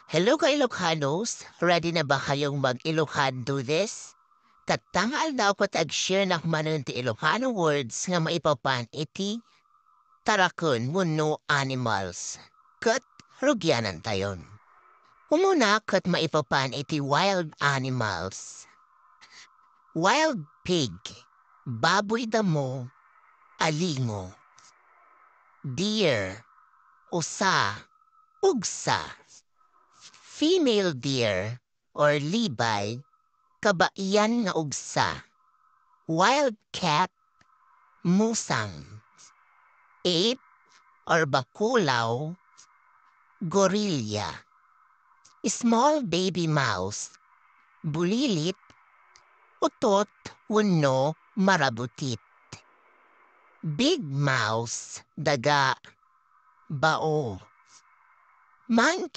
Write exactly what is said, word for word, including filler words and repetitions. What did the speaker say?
Hello ka Ilocanos! Ready na ba kayong mag-Ilocano this? Tatta nga aldaw ket ag-share nak manen ti Ilocano words nga maipapan iti taraken wenno animals. Ket rugianantayon. Umuna ket maipapan iti wild animals. Wild pig, baboy damo, alingo. Deer, usa, ugsa. Female deer or libay, kabaian nga ugsa. Wild cat, musang. Ape or bakulaw, gorilla. Small baby mouse, bulilit, utot wenno marabutit. Big mouse, daga, bao. Monkey